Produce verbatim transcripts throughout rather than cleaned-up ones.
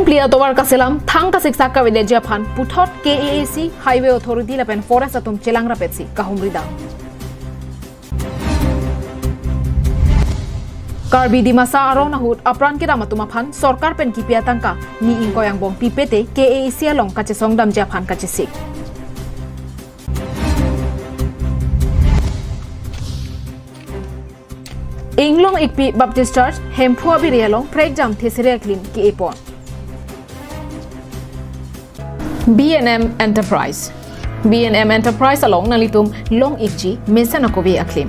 Pli atovar kaselam thang kasiksak kavedetji aphan puthot K A A C, Highway Authority lapen Forest atum chelang rapetsi kahumri dam. Karbi Dimasa arong ahut apran kedam atum aphan sorkar pen kipi atangka ni ingkoi angbong pipe te K A A C along kachesong damji aphan kachesik. Inglong Ikpi Baptist Church, Hemphu abiri along prekjam thesere aklim ke-epon. B and M Enterprise. B and M Enterprise along nanglitum long-ikji mesen akove aklim.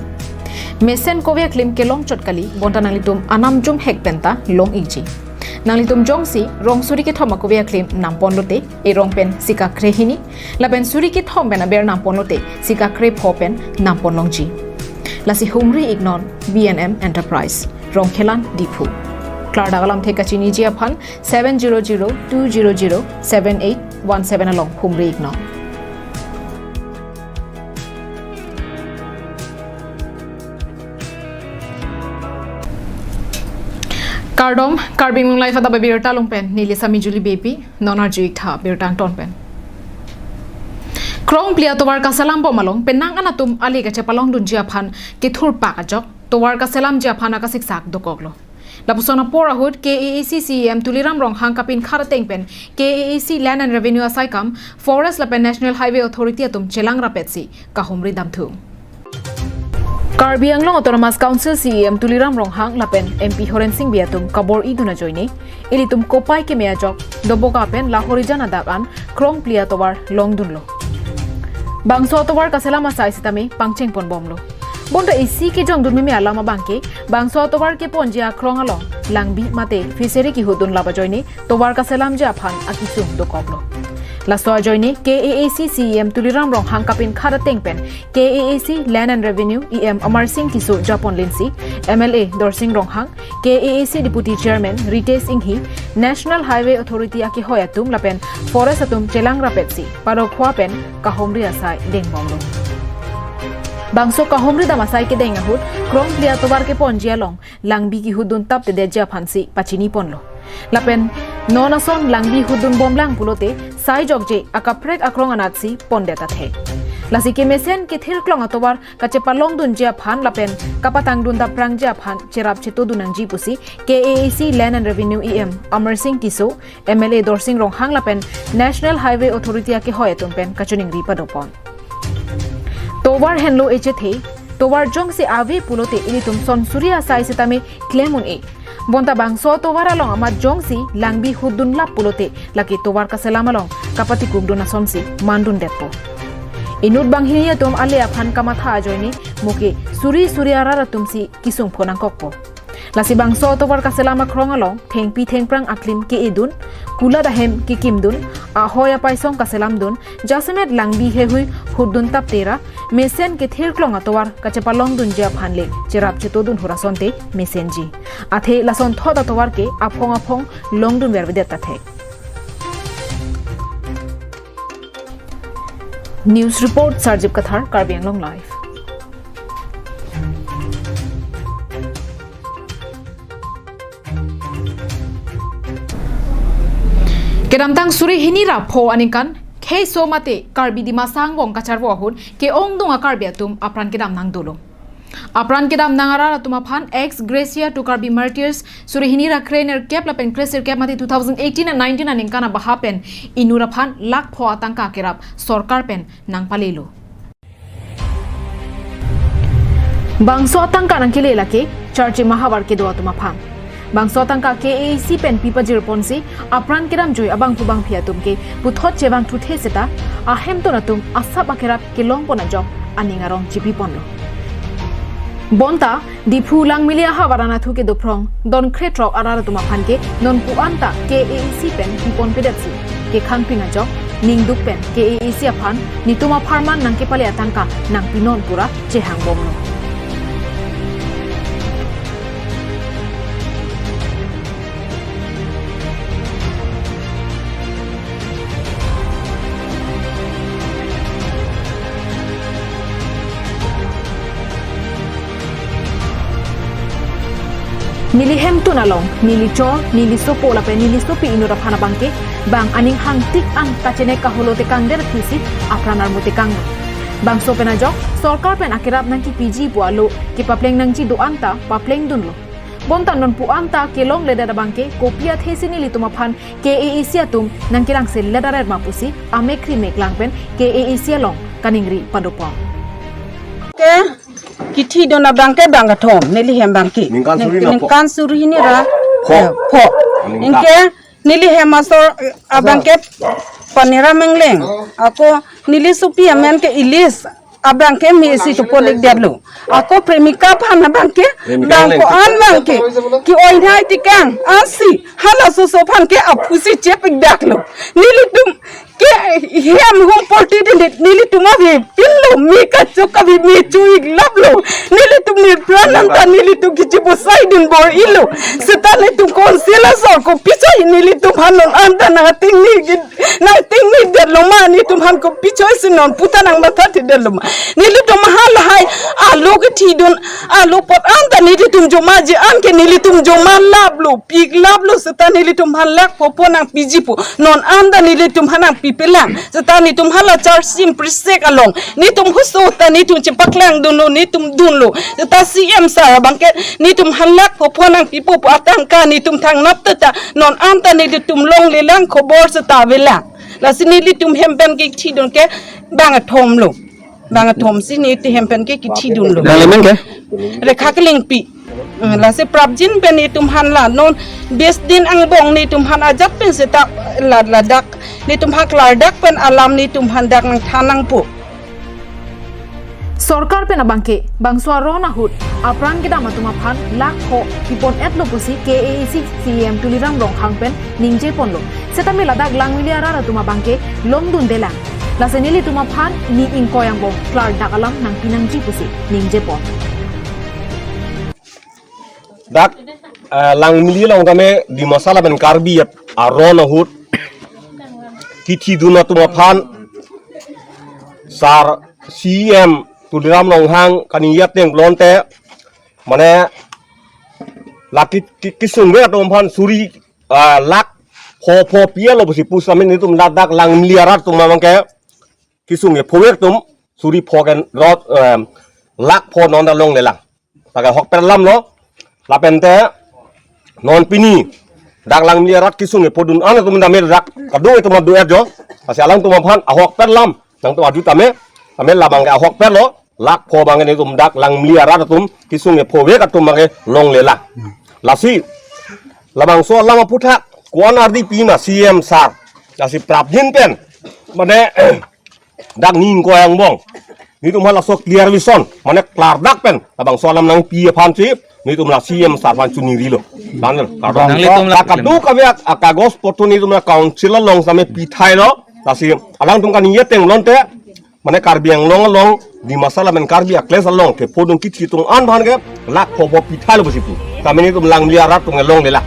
Mesen kove aklim kelong chot kali, bonta nanglitum anam jumhek penta long-ikji. Nanglitum jongsi rong suri kethom akove aklim nampon lote, erong pen sika krehini, lapen suri kethom pen aber nampon lote, sika krepho pen nampon longji. Lasi humri-iknon B and M Enterprise, Rongkhelan, Diphu. Klardak alamthe kachiniji aphan seven zero zero two zero zero seven eight one seven along humri-iknon. Kardom, Karbi Anglong Live adap abirta along pen neli Sami Julie Beypi, non arju-ik tha birta angton pen. Krongpli atovar kaselam bom along penang an atum ale kachepalongdunji aphan kethurpak ajok tovar kaselamji aphan akasiksak dokoklo. Lapuson apor ahut K A A C C E M Tuliram Ronghang kapinkhat ateng pen K A A C Land and Revenue asaikam, Forest lapen National Highway Authority atum chelang rapetsi kahumri damthu. Karbi Anglong Autonomous Council C E M Tuliram Ronghang lapen M P Horen Sing Bey atum kabor-idun ajoine, ilitum kopai keme ajok Doboka pen Lahorijan adak an krongpli atovar longdunlo. Bangso atovar kaselam asai sitame pangchengpon bomlo. Bonta isi kejongdun meme alam abangke, bangso atovar keponji akrong along langbi mate fishery kihutdun lap ajoine tovar kaselamji aphan akisung dokoklo. Laso ajoine K A A C C E M Tuliram Ronghang kapinkhat ateng pen K A A C Land and Revenue E M Amar Sing Tisso japon linsi, M L A Dorsing Ronghang, K A A C Deputy Chairman Ritesh Enghi, National Highway Authority akehoi atum lapen Forest atum chelang rapetsi padokhuwa pen kahumri asai dengbomlo. Bangso kahumri dam asai kedeng ahut krongpli atovar keponji along langbi kihutdun taptedetji aphansi pachiniponlo. Lapen non ason langbi hutdun bomlang pulote sai jokje akaprek akrong anatsi pondet athe. Lasi kemesen kethirklong atovar kachepalongdunji aphan lapen kapatangdun daprangji aphan cherap chetodun nangji pusi K A A C Land and Revenue E M Amar Sing Tisso, M L A Dorsing Ronghang lapen National Highway Authority akehoi atum pen kachiningri padopon. Tovar henlo echethe, tovar jongsi ave pulote ilitum son suri asai sitame klem un-e. Bonta bangso tovar along amat jongsi langbi hutdun lap pulote lake tovar kaselam along kapatikukdun asonsi mandundetpo. Inut banghini atum ale aphan kamatha ajoine moke suri suri arat atumsi kisungpho nangkokpo. Lasi bangso tovar kaselam akrong along thengpi thengphrang aklim ke-edun, kulat ahem kekimdun, ahoi apaisong kaselamdun, jasemet langbi heihui hutdun taptera, mesen kethirklong atovar kachepalongdunji aphan le cherap chetodun hur asonte mesenji. Athe lasonthot atovar ke aphong aphong longdun vervedet athe. News report, Sarjip Kathar, Karbi Anglong Live. Kedamtang suri hini ra pho aningkan, kheiso mate Karbi Dimasa angbong kacharvo ahut ke-ongdung a-Karbi atum apran kedam nangdolo. Apran kedam nang arat atum aphan ex gratia to Karbi martyrs suri hini ra krenerkep lapen kresirkep mate two thousand eighteen and nineteen aningkan abaha pen inut aphan lakh pho atangka kerap sorkar pen nangpalelo. Bangso atangka nangkele lake charche mahavar kedo atum aphan. Bangso atangka K A A C pen pipajirponsi apran kedamjui abangphu bangphi atum ke puthot chevangthu the seta ahemtun atum asap akerap kelongpon ajok aning arong chipiponlo. Bonta Diphu Langmili ahavar anatthu kedo phrong don krethrok arat atum aphan ke nonpu anta K A A C pen piponpedetsi kekhangping ajok ningduk pen K A A C aphan netum apharman nangkepale atangka nangpinon pura chehangbomlo. Neli hemtun along, neli chor, neli sopo lapen neli sopi inut aphan abangke bang aning hangtik an kachenek kaholo tekangdet aphisi apran armu tekang. Bangso pen ajok, sorkar pen akerap nangkipiji pu alo kepapleng nangji do-an ta paplengdunlo. Bonta non pu-an ta kelongledet abangke kopi athesi nelitum aphan K A A C atum nangkerangse ledaret ma pusi amek ri mek lang pen K A A C along kaningri padopon. Ke kithidun abangke bang kethom, neli hem abangke. Ningkan suri na pho. Ningkan suri hini ra, pho. Eh, pho. Ningkan. Anke neli hem asor abangke Panera Mengleng. Ako neli sopi amen ke Ilis abangke mesi tu polik dia lo. Ako premika aphan abangke, premika bang ko abangke an abangke. Ki-oi nai tikang, ansi, halaso so aphan ke aphusi chepik dak lo. Nelitum ke hem hum porti din nelitum avi pin lo, mi kachok avi mi chuik lap lo. Nelitum ne pran anta nelitum kichi bosai dun bor-ilo. Seta nelitum council asor kopi choi nelitum aphan non anta nangtingni gin, nangtingni det lo ma, nelitum aphan kopi choi si non puta nangmatha thi det lo ma. Nelitum halahai alo kithidun alo apot anta nelitum jomaji anke nelitum joma lap lo, pik lap lo, seta nelitum aphan lakh pho pho nangpiji pu. Non anta nelitum aphan nangpipelang. Seta nelitum hala charsim prisek along nelitum huso ta nelitum chepaklangdunlo, nelitum dunlo. Seta C M sir abangke nelitum aphan lakh pho pho nangpipo pu atangka nelitum thangnat ta, non anta nelitum longlelang, khobor seta avelang. Lasi nelitum hem pen kithidun ke bang kethom lo. Bang kethom si nelitum hem pen ke kithidunlo. Nangli amen ke? Rekha Kelingpi. Eh, lasi prapjin pen nelitum aphan la non bes din angbong nelitum aphan ajat pen seta la ladak nelitum aphan klardak pen alam nelitum aphan dak nangthan nangpo. Sorkar pen abangke bangso aron ahut apran kedam atum aphan lakh pho kipon-etlo pusi K A A C C E M Tuliram Ronghang pen ningjeponlo. Setame ladak Langmili arat atum abangke longdundelang. Lasi nelitum aphan ni ingkoi angbong klardak alam nangpi nangji pusi ningjepon. Dak, eh, Langmili along tame Dimasa lapen Karbi at aron ahut kithidun atum aphan sar C E M Tuliram Ronghang kaningje ateng pulote mane lake ki-, kisung ve atum aphan suri, ah, lakh pho pho pi-etlo pusi pu setame nelitum ladak Langmili arat atum abangke kisung e phovek atum suri pho ken rot, em, lakh pho non ta longlelang. Lake ahokpet alam lo. Lapen te non pini dak Langmili arat kisung e phodun an atum tame dak kadokave atum adu-et jo. Lasi alangtum aphan ahokpet alam nangtum adu tame, tame labangke ahokpet lo. Lakh pho abangke nelitum dak Langmili arat atum kisung e phovek atum abangke longlelang. Lasi labangso alam aphuthak ko-an ardi pima C E M sir. Lasi prapjin pen mane dak ni ingkoi angbong nelitum aphan laso clear vision mane klardak pen labangso alam nangpi aphan si nelitum la C E M sir aphan chiningrilo. Daniel, kardom. Nanglitum la dak kadokave ak-, akagos poto nelitum la council along setame pithailo. Lasi alangtum kaningje ateng pulote mane Karbi Anglong along, Dimasa lapen Karbi a-clash along kephodun kithi atum an aphan ke lakh pho pho pithailo pusi pu. Tame nelitum Langmili arat atum ke longlelang.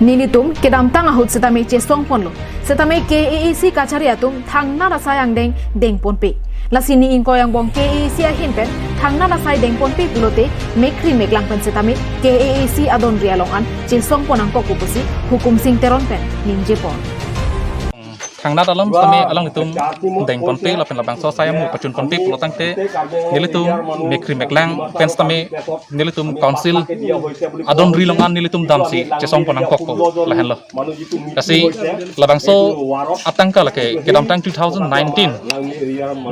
Nelitum kedamtang ahut setame chesongponlo. Setame K A A C kachari atum thangnat asai angdeng dengponpe. Lasi ni ingkoi angbong K A A C ahin pen thangnat asai dengponpe pulote mek ri mek lang pen setame K A A C adonri along an chesongpon nangkokpo pusi Hukum Sing Teron pen ningjepon. Thangnat alam setame alanglitum dengponpe lapen labangso asai amu pachunponpe pulo tangte nelitum mek ri mek lang pen setame nelitum council adonri along an nelitum damsi chesongpon nangkokpo lahenlo. Lasi labangso atangka lake kedamtang two thousand nineteen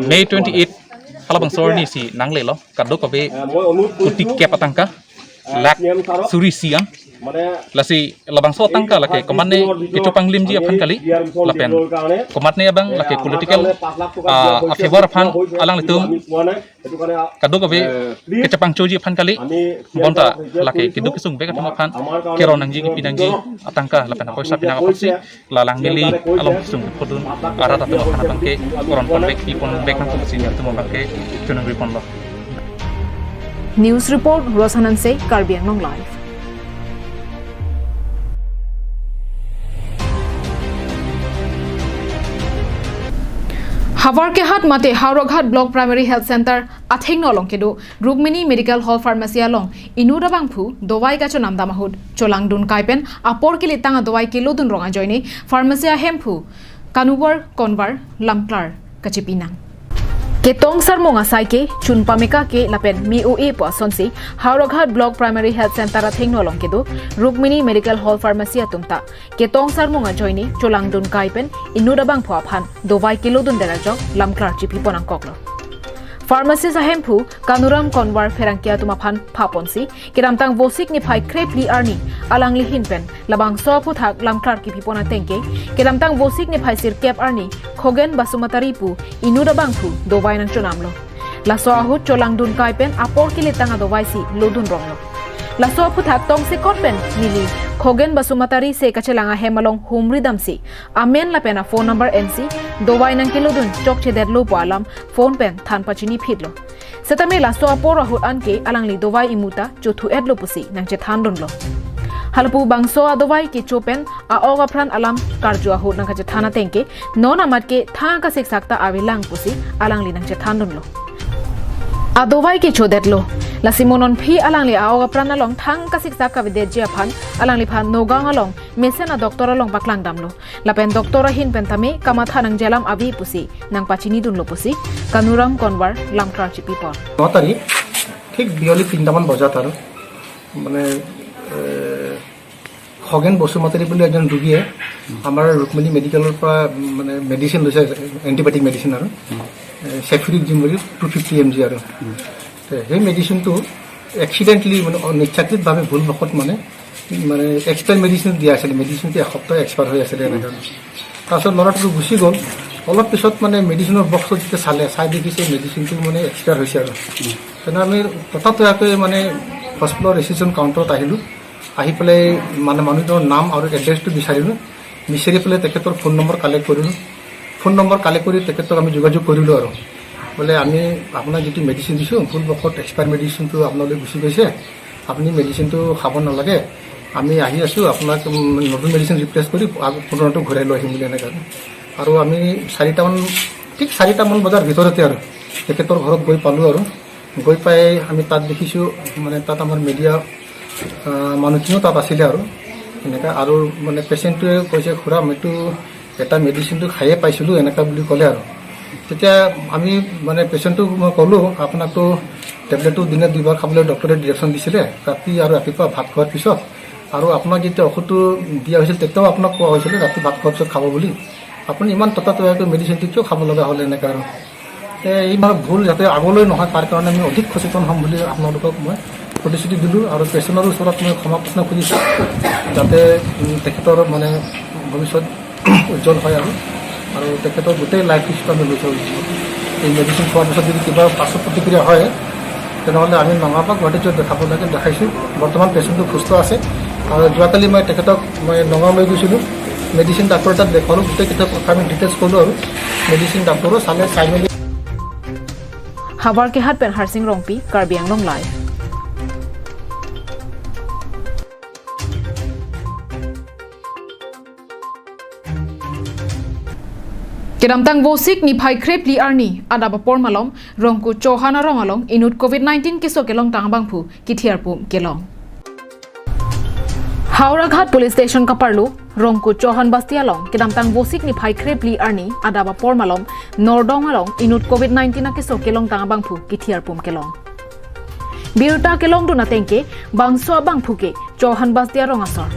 May twenty-eight halabangso arni si nanglelo kadokave kuti kep atangka lakh suri isi an. Lasi labangso atangka lake komatne kechopanglimji aphan kali lapen komatne abang lake political, ah, a-favor aphan alanglitum kadokave kechepangchoji aphan kali. Bonta lake keduk kesung bek atum aphan keron nangji kipi nangji atangka lapen apoisa pinang aphansi la Langmili along kisung phodun arat atum aphan abangke koronponvek piponvek nangkok pusi nelitum abangke choningriponlo. News report, Rosanan Se, Karbi Anglong Live. Havarkehat mate Howraghat Block Primary Health Center athengno along kedo Rukmini Medical Hall Pharmacy along inut abangphu dovai kachonam dam ahut cholangdun kai pen apor kelitang adovai kelodun rong ajoine pharmacy ahemphu Kanuvar Konwar lamklar kachipinang. Ketong sarmong asai ke chun pameka ke lapen me-o-e pu asonsi Howraghat Block Primary Health Center athengno along kedo Rukmini Medical Hall Pharmacy atum ta ketong sarmong ajoine cholangdun kai pen inut abangphu aphan dovai kelodun der ajok lamklar chipipon angkoklo. Pharmacist ahemphu Kanuram Konwar pherangke atum aphan phaponsi kedamtang Vosik niphai krephli arni alangli ahin pen labangso aphuthak lamklar kipipon ateng ke kedamtang Vosik niphai sirkep arni Khogen Basumatary pu inut abangphu dovai nangchonamlo. Laso ahut cholangdun kai pen apor kelitang adovai si lodun ronglo. Laso aphuthak tongsekot pen neli Khogen Basumatary se kachelang ahem along humri damsi amen lapen aphone number ensi dovai nangkelodun chokchedetlo pu alam phone pen than pachini phitlo. Setame laso apor ahut anke alangli dovai imu ta chothu-etlo pusi nangchethandunlo. Halapu bangso adovai kecho pen a-ok apran alam karju ahut nangkachethan ateng ke non amat ke thang kasiksak ta avelang pusi alangli nangchethandunlo. Adovai kechodetlo. Lasi mo non phi alangli a-ok apran along thang kasiksak kavedetji aphan alangliphan Nagaon along mesen a-doctor along paklang damlo. Lapen doctor ahin pen tame kamatha nangjelam ave pusi nangpachinidunlo pusi Kanuram Konwar lamklar chipipon. ন তাৰিখ ঠিক বিয়লি তিনিটামান বজাত আৰু মানে এ, খগেন বসুমতাৰী বুলি এজন ৰোগীয়ে আমাৰ ৰুক্মিণী মেডিকেলৰ পৰা মানে মেডিচিন লৈছে, এণ্টিবায়'টিক মেডিচিন আৰু চেফিৰিক জিম বুলি টু ফিফটি এম জি আৰু তে সেই মেডিচিনটো এক্সিডেণ্টলি মানে অনিচ্ছাকৃতভাৱে ভুলবশত মানে মানে এক্সপায়াৰ মেডিচিন দিয়া আছিলে, মেডিচিনটো এসপ্তাহ এক্সপায়াৰ হৈ আছিলে এনেকুৱা। তাৰপিছত ল'ৰাটো গুচি গ'ল। অলপ পিছত মানে মেডিচিনৰ বক্সটো যেতিয়া চালে, চাই দেখিছে মেডিচিনটো মানে এক্সপায়াৰ হৈছে আৰু তেনে আমি ততাতৈয়াকৈ মানে হস্পিটেলৰ ৰিচিপশ্যন কাউণ্টাৰত আহিলোঁ। আহি পেলাই মানে মানুহজনৰ নাম আৰু এড্ৰেছটো বিচাৰিলোঁ। বিচাৰি পেলাই তেখেতৰ ফোন নম্বৰ কালেক্ট কৰিলোঁ। ফোন নম্বৰ কালেক্ট কৰি তেখেতক আমি যোগাযোগ কৰিলোঁ আৰু বোলে আমি আপোনাক যিটো মেডিচিন দিছোঁ ভুলবশত এক্সপায়াৰ মেডিচিনটো আপোনালৈ গুচি গৈছে, আপুনি মেডিচিনটো খাব নালাগে, আমি আহি আছোঁ আপোনাক উম, নতুন মেডিচিন ৰিপ্লেচ কৰি আগ- পুৰণাটো ঘূৰাই লৈ আহিম বুলি এনেকৈ। আৰু আমি চাৰিটামান ঠিক চাৰিটামান বজাৰ ভিতৰতে আৰু তেখেতৰ ঘৰত গৈ পালোঁ আৰু গৈ পাই আমি তাত দেখিছোঁ মানে তাত আমাৰ মিডিয়া মানুহখিনিও তাত আছিলে আৰু এনেকৈ আৰু মানে পেচেণ্টটোৱে কৈছে খুৰা মইতো এটা মেডিচিনটো খায়ে পাইছিলোঁ এনেকুৱা বুলি ক'লে আৰু তেতিয়া আমি মানে পেচেণ্টটোক মই ক'লোঁ আপোনাকতো টেবলেটটো দিনে দুইবাৰ খাবলৈ ডক্টৰে ডিৰেকশ্যন দিছিলে ৰাতি আৰু ৰাতিপুৱা ভাত খোৱাৰ পিছত আৰু আপোনাক যেতিয়া ঔষধটো দিয়া হৈছিল তেতিয়াও আপোনাক কোৱা হৈছিলে ৰাতি ভাত খোৱাৰ পিছত খাব বুলি আপুনি ইমান ততাতৈয়াকৈ মেডিচিনটো কিয় খাব লগা হ'ল এনেকৈ আৰু এই মানে ভুল যাতে আগলৈ নহয় তাৰ কাৰণে আমি অধিক সচেতন হ'ম বুলি আপোনালোকক মই প্ৰতিশ্ৰুতি দিলোঁ আৰু পেচেণ্টৰ ওচৰত মই ক্ষমা প্ৰাৰ্থনা খুজিছোঁ যাতে উম, তেখেতৰ মানে ভৱিষ্যত উজ্জ্বল হয় আৰু আৰু তেখেতৰ গোটেই লাইফ হিষ্ট্ৰীটো আমি লৈ থৈ গৈছোঁ। এই মেডিচিন খোৱাৰ পিছত যদি কিবা পাৰ্শ্ব প্ৰতিক্ৰিয়া হয় তেনেহ'লে আমি নগাঁও বা গুৱাহাটীত য'ত দেখাব লাগে দেখাইছোঁ। বৰ্তমান পেচেণ্টটো সুস্থ আছে আৰু যোৱাকালি মই তেখেতক মই নগাঁও লৈ গৈছিলোঁ। মেডিচিন ডাক্তৰ তাত দেখুৱালোঁ, গোটেই কিতাপ আমি ডিটেইলছ ক'লোঁ আৰু মেডিচিন ডাক্তৰো চালে, চাই মেলি Havar Kehat pen Harsing Rongpi, Karbi Anglong Live. Kedamtang Vosik niphai krephli arni adap apor malom Rongku Chauhan arong along inut covid nineteen keso kelongtang abangphu kithiar pum kelong. Howraghat Police Station kaparlo Rongku Chauhan Basti along kedamtang Vosik niphai krephli arni adap apor malom Nordong along inut covid nineteen akeso kelongtang abangphu kithiar pum kelong. Birta kelongdun ateng ke bangso abangphu ke Chauhan Basti arong asor.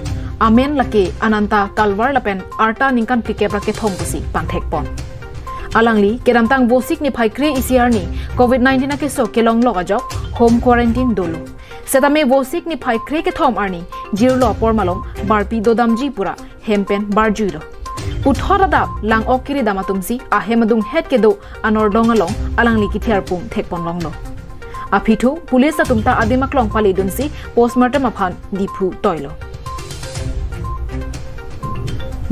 Amen lake Ananta Kalwar lapen arta ningkan phlikep ra kethom pusi pangthekpon. Alangli kedamtang Vosik niphai kre isi arni covid nineteen akeso kelonglok ajok home quarantine dolo. Setame Vosik niphai kre kethom arni jirlo apor malom barpi dodamji pura hem pen barjuilo. Puthot adap lang-ok kiridam atumsi ahem adunghet kedo a-Nordong along alangli kithiar pum thekponlonglo. Aphi thu police atum ta adim aklong palidunsi postmortem aphan Diphu toilo.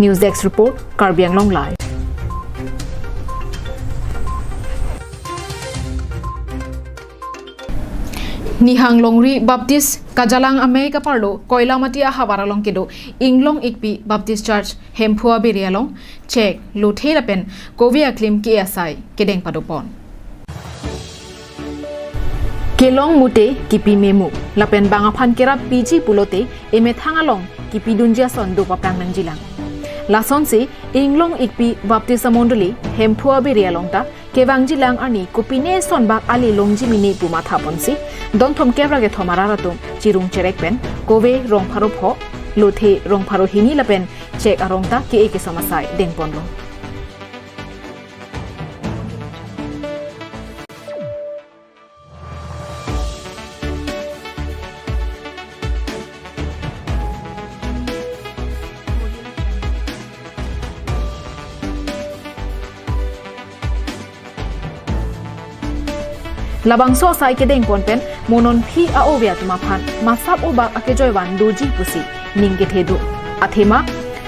News Desk Report, Karbi Anglong Live. Nihang Longri Baptist Kajalang Amei kaparlo Koilamati ahavar along kedo Inglong Ikpi Baptist Church Hemphu abiri along chek, lothe lapen kove aklim ke-e asai kedeng padopon. Kelong mute kipi memu, lapen bang aphan kerap piji pulote emethang along kipidunji ason do paphrang nangjilang. Lasonsi Inglong Ikpi Baptist Mondoli Hemphu Abiri along ta kevangjilang arni kopine son bak ale longji mene pu mathaponsi, don thomkep ra kethom arat atum chirung cherek pen kove rong pharo pho, lothe rong pharo hini lapen chek arong ta ke-e kesom asai dengponlo. Labangso asai kedengpon pen mo non phi a-ove atum aphan masap obak akejoi van doji pusi ning kethe do. Athema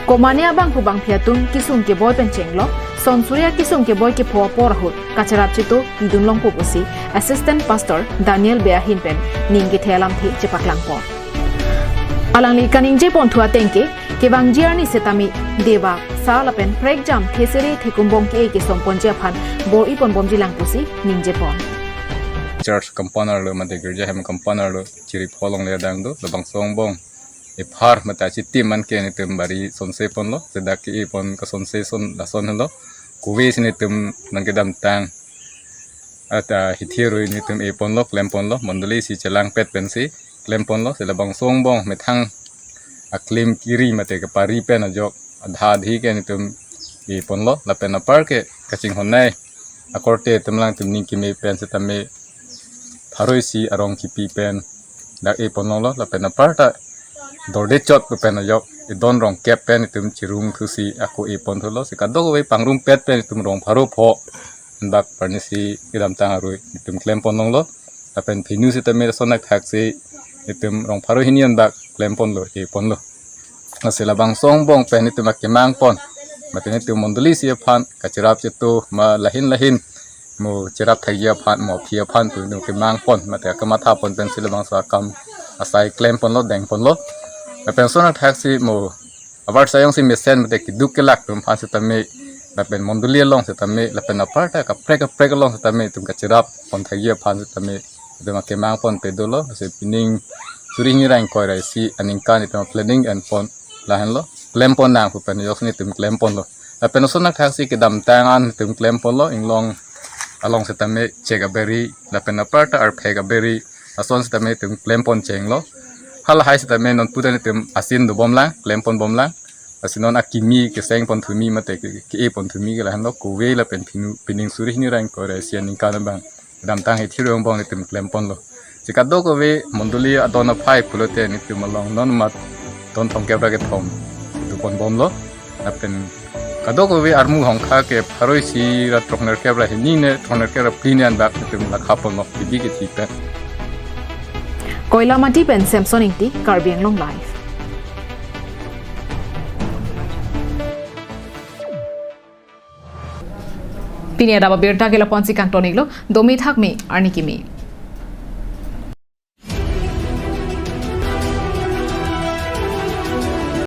komane abangphu bangphi atum kesung keboi pen chenglo, son suri akesung keboi kepho apor ahut kacherap cheto pidun longpo pusi Assistant Pastor Daniel Bey ahin pen ning kethe alamthe chepaklangpo. Alangli kaningjeponthu ateng ke, kevangji arni setame deva, sa lapen prekjam thesere thekumbong ke-e kesomponji aphan bor-iponbomjilang pusi ningjepon. Church compound arlo mate girja hem compound arlo chiri pholong le adang do, labangso angbong ephar mate achitim an ke nelitum bari sonseponlo, sedak ke-epon kasonse son lason henlo, kove si nelitum nangkedamtang ata hithi arui nelitum eponlo, klemponlo, mondoli si chelangpet pensi klemponlo, si labangso angbong methang aklim kiri mate kepari pen ajok adha adhi ke nelitum eponlo, lapen apar ke kachinghon nei akorte atum alangtum ning keme pen setame pharo isi arong kipi pen dak eponlonglo, lapen apar ta dorde chot pen ajok edon rong kep pen nelitum chirung thusi ako eponthulo, si kadokave pangrumpet pen nelitum rong pharo pho bak parnisi kedamtang arui nelitum klemponlonglo, lapen phinu setame lason athaksi nelitum rong pharo hini an bak klemponlo, eponlo. Lasi labangso angbong pen nelitum akemangpon mate nelitum mondoli isi aphan kacherap cheto ma lahin lahin mo cherap thagi aphan mo aphi aphan pu nelitum kemangpon mate akamathapon pensi labangso akam asai klemponlo, dengponlo. Lapen lason athaksi mo avarsai jongsi mesen mate keduk kelak atum aphan setame, lapen mondoli along setame, lapen apar ta kaprek kaprek along setame nelitum kacherapponthagi aphan setame nelitum akemangpon pe dolo, si pining suri hini ra ingkoi ra isi aningkan nelitum planning enpon lahenlo, klempon nang pu pen ajoksi nelitum klemponlo. Lapen lason athaksi kedamtang an nelitum klemponlo, Inglong along setame chek aberi, lapen apar ta arphek aberi, lason setame nelitum klempon chenglo. Halahai setame nonpu ta nelitum asin dobomlang, klemponbomlang. Lasi non akimi kesengponthumi mate ke, ke-eponthumi ke lahenlo, kove lapen phinu, pining suri hini ra ingkoi ra isi aningkan abang kedamtang hithi arui angbong nelitum klemponlo. Si kadokave mondoli adon aphai pulote nelitum along non mat don thomkep ra kethom doponbomlo. Lapen kadokave armu hongkha ke pharo isi ra throknerkep ra hini ne throknerkep ra phli ne an bak nelitum lakhaponlo, pibi kethi pen. Koilamati pen Samson Ingti, Karbi Anglong Live. Pini adap abirta ke lapu-ansi kangton-iklo, dome thakme, arni keme.